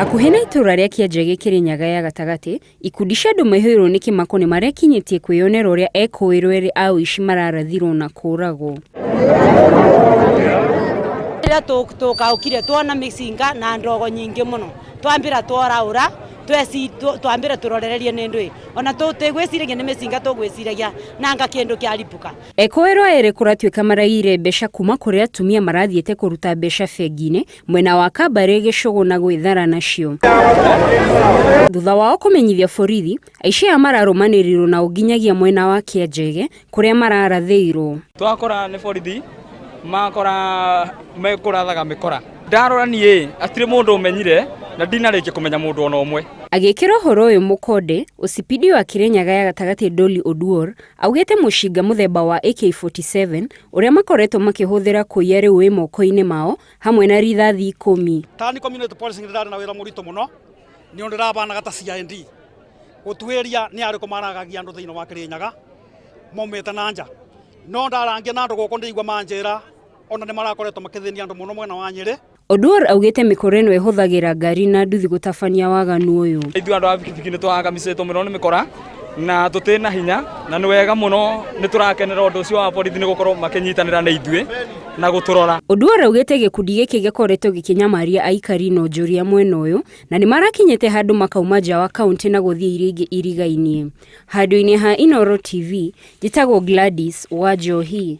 Hakuhĩ na itũra rĩa Kĩanjege Kĩrĩnyaga ya gatagatĩ, ikundi cia andũ maihũirwo nĩ kĩmako nĩ marekinyĩtie kwĩyonera ũrĩa ekũĩrwo erĩ a ũici mararathirwo na kũragwo. Rĩrĩa tũkaũkire tuona mĩcinga na ndogo nyingĩ mũno twambĩra tworaũra twambĩra tũrorererie nĩ ndũĩ ona tũtigwĩciragia nĩ mĩcinga tũgwĩciragia nanga kĩndũ kĩaribũka. Ekũĩrwo erĩ kũratuĩka maraiyire mbeca kuma kũrĩ atumia marathiĩte kũruta mbeca bengi-inĩ mwena wa Kabare Gĩcũgũ na gwĩthara nacio. Thutha wao kũmenyithia borithi, aici aya mararũmanĩrĩirwo nao nginyagia mwena wa Kĩanjege kũrĩa mararathĩirwo. Twakora nĩ borithi makora mekũrathaga mĩkora. Ndarora niĩ hatirĩ mũndũ ũmenyire na ndinarĩkia kũmenya mũndũ ona ũmwe. Agĩkĩra ũhoro ũyũ mũkonde, OCPD wa Kĩrĩnyaga ya gatagatĩ Dolly Oduor augĩte mũcinga mũthemba wa AK47 ũrĩa makoretwo makĩhũthĩra kũiya rĩu wĩ moko-inĩ mao hamwe na rithathi 10. Tani community policing ndĩrarĩ na wĩra mũritũ mũno nĩ ũndũ ndĩrabanaga ta CID gũtuĩria nĩ arĩkũ maragagia andũ thĩinĩ wa Kĩrĩnyaga maumĩte na nja no ndarangia na andũ gũkũ ndĩigua manjĩra ona nĩ marakoretwo makĩthĩnia andũ mũno mwena wa Nyĩrĩ. Oduor augĩte mĩkora ĩno ĩhũthagĩra ngari na nduthi gũtabania waganu ũyũ. Ithuĩ andũ a bikibiki nĩ tũhangamicĩtwo mũno nĩ mĩkora na tũtĩ na hinya na nĩ wega mũno nĩ tũrakenera ũndũ ũcio wa borithi nĩ gũkorwo makĩnyitanĩra na ithuĩ na gũtũrora. Oduor augĩte gĩkundi gĩkĩ gĩkoretwo gĩkĩnyamaria aikari na onjoria mwena ũyũ na nĩ marakinyĩte handũ makauma nja wa kaũntĩ na gũthiĩ iria ingĩ irigainie. Handũ-inĩ ha Inooro TV, njĩtagwo Gladys Wanjohi.